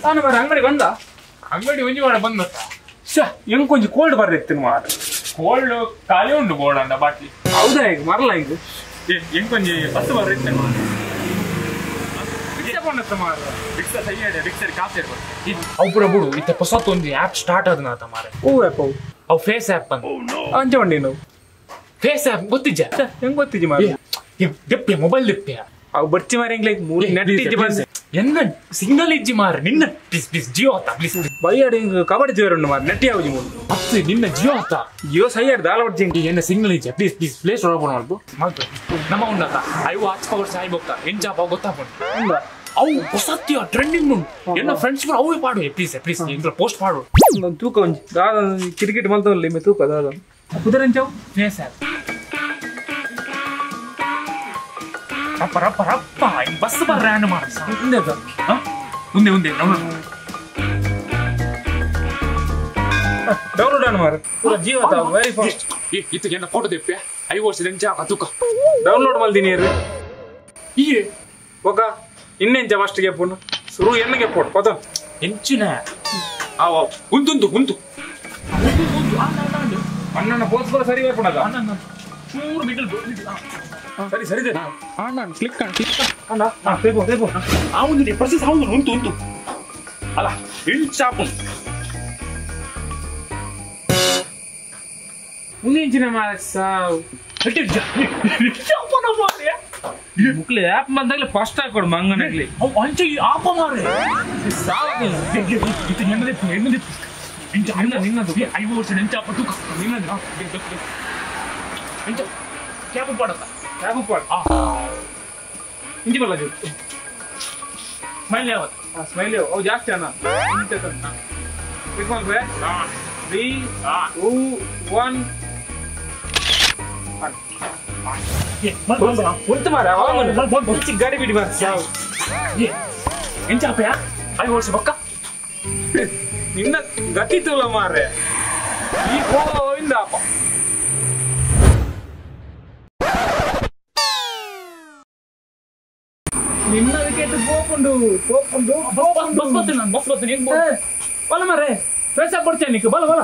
ತಾನು ಮಾರ ಅಂಗಡಿ ಬಂದ ಅಂಗಡಿ ಒಂಜಿ ಮಾಡ ಬಂದ ಶ ಹೆಂಗ್ ಕೊಂಚ ಕೋಲ್ಡ್ ಬರ್ದಿತ್ತು ಮಾರ ಕೋಲ್ಡ್ ಖಾಲಿ ಉಂಟು ಬೋರ್ಡ್ ಅಂಡ ಬಾಟ್ಲಿ ಹೌದಾ ಈಗ ಮರಲ್ಲ ಈಗ ಹೆಂಗ್ ಕೊಂಚಿ ಬಸ್ ಬರ್ದಿತ್ತೆ ಮಾರ ರಿಕ್ಷಾ ಬಂದತ್ತ ಮಾರ ರಿಕ್ಷಾ ಸಹಿ ರಿಕ್ಷಾ ಕಾಸು ಇರ್ಬೋದು ಅವು ಪೂರ ಬಿಡು ಇತ್ತ ಹೊಸತ್ ಒಂದು ಆ್ಯಪ್ ಸ್ಟಾರ್ಟ್ ಆದ ನಾತ ಮಾರ ಓ ಆ್ಯಪ್ ಅವು ಅವು ಫೇಸ್ ಆ್ಯಪ್ ಅಂತ ಅಂಚೆ ಉಂಡು ಫೇಸ್ ಆ್ಯಪ್ ಗೊತ್ತಿಜ್ಜ ಹೆಂಗ್ ಗೊತ್ತಿಜ್ಜಿ ಮಾರ ದೆಪ್ಪೆ ಮೊಬೈಲ್ ದೆಪ್ಪೆ ಅವು ಬರ್ಚಿ ಮಾರ ಹೆಂಗ್ ಲೈಕ್ ಮೂರು ನೆಟ್ ಇಜ್ಜಿ ಬಂದ ಎನ್ನ ಸಿಗ್ನಲ್ ಇಜ್ಜಿ ಮಾರ ನಿನ್ನ ಪ್ಲೀಸ್ ಪ್ಲೀಸ್ ಜಿಯೋ ಆತ ಪ್ಲೀಸ್ ಬೈಯಾಡಿ ಹಿಂಗ್ ಕಬಡ್ಡಿ ಜೋರು ಉಂಡು ಮಾರ ನೆಟ್ ಯಾವುದು ಮೂರು ಅತ್ತು ನಿನ್ನ ಜಿಯೋ ಆತ ಜಿಯೋ ಸೈ ದಾಲ ಬಡ್ಜಿ ಎನ್ನ ಸಿಗ್ನಲ್ ಇಜ್ಜ please please play store open ಮಾಡ್ಬು ಮಾಡ್ತು ನಮ್ಮ ಉಂಡತ ಅಯ್ಯೋ ಆಚ್ ಪವರ್ ಸಾಯಿ ಬೋಕ್ತ ಎಂಜಾಪ ಗೊತ್ತಾಪುಂಡು ಅವು ಹೊಸತ್ಯ ಟ್ರೆಂಡಿಂಗ್ ಉಂಟು ಎನ್ನ ಫ್ರೆಂಡ್ಸ್ ಕೂಡ ಅವೇ ಪಾಡು ಪ್ಲೀಸ್ ಪ್ಲೀಸ್ ಇಂದ್ರ ಪೋಸ್ಟ್ ಪಾಡು ತೂಕ ಒಂಜಿ ದಾದ ಕ್ರಿಕೆಟ್ ಮಲ್ತವಲ್ಲ ಮೇ ತೂಕ ದಾದ ಕುದರಂಚವು ಫೇಸ್ ಆ್ಯಪ್ ರಪ್ಪ ರಪ್ಪ ರಪ್ಪ ಬಸ್ ಬರ್ರ ಮಾಡ ಉಂದೆ ಉಂದೆ ಉಂದೆ ಡೌನ್ಲೋಡ್ ಅನ್ನು ಮಾರ ಪೂರ ಜೀವ ವೆರಿ ಫಾಸ್ಟ್ ಇತ್ತು ಎನ್ನ ಫೋಟೋ ದೆಪ್ಪೆ ಐ ವರ್ಷದ ಎಂಚ ತುಕ ಡೌನ್ಲೋಡ್ ಮಲ್ದಿನಿ ಈ ಒಕ್ಕ ಇನ್ನೆಂಚ ಫಸ್ಟ್ ಗೆಪ್ಪುಂಡು ಸುರು ಎನ್ನ ಗೆಪ್ಪೋಡು ಪದ ಎಂಚಿನ ಆವ ಉಂಟುಂಟು ಉಂಟು ಅಣ್ಣನ ಪೋಸ್ ಕೂಡ ಸರಿ ಬರ್ಪುಣದ ಅಣ್ಣ ಚೂರು ಮಿಡಲ್ ಸರಿ ಸರಿ ಅಣ್ಣ ಕ್ಲಿಕ್ ಅಣ್ಣ ಕ್ಲಿಕ್ ಅಣ್ಣ ಹಾ ತೇಪೋ ತೇಪೋ ಆ ಒಂದು ಪ್ರೊಸೆಸ್ ಹೌದು ಉಂಟು ಉಂಟು ಅಲ್ಲ ಇಂಚಾಪು ಮುಂದಿಂಚಿನ ಮಾರ ಸಾವ್ ಮುಕ್ಲಿ ಆ್ಯಪ್ ಬಂದಾಗಲೇ ಫಸ್ಟ್ ಹಾಕೊಡು ಮಂಗನಾಗ್ಲಿ ಅವು ಅಂಚೆ ಆಪ ಮಾರೆ ಸಾವು ಇದು ಎನ್ನದಿಪ್ಪು ಎನ್ನದಿಪ್ಪು ಇಂಚ ಅಣ್ಣ ನಿನ್ನದು 5 ವರ್ಷ ಎಂಚಾಪ ತುಕ ನಿನ್ನದು ಎಂಚ ಕ್ಯಾಬ್ ಪಾಡತ್ತ ಕ್ಯಾಬ್ ಪಾಡ ಇಂಚಿ ಬಲ್ಲ ಜು ಸ್ಮೈಲ್ ಯಾವತ್ತು ಸ್ಮೈಲ್ ಅವು ಜಾಸ್ತಿ ಅಣ್ಣ ಕ್ಲಿಕ್ ಮಾಡ್ಬೇ 3 2 1 ಉಂಟು ಮಾರ ಗಾಡಿ ಬಿಡಿ ಮಾರ ಎಂಚಾಪೆಯಾ 5 ವರ್ಷ ಬಕ್ಕ ನಿನ್ನ ಗತಿ ತೂಲ ಮಾರ್ರೆ ಈ ಕೋವಿಂದ ಅಪ್ಪ ನಿನ್ನ ವಿಕೆಟ್ ಪೋಪುಂಡು ಪೋಪುಂಡು ಬಸ್ ಬಸ್ ಬಸ್ ಬಸ್ ಬಸ್ ಬಲ್ಲ ಮಾರ್ರೆ ಫ್ರೆಶ್ ಆಗಿ ಕೊಡ್ತೇನೆ ನಿಕ್ಕ ಬಲ ಬಲ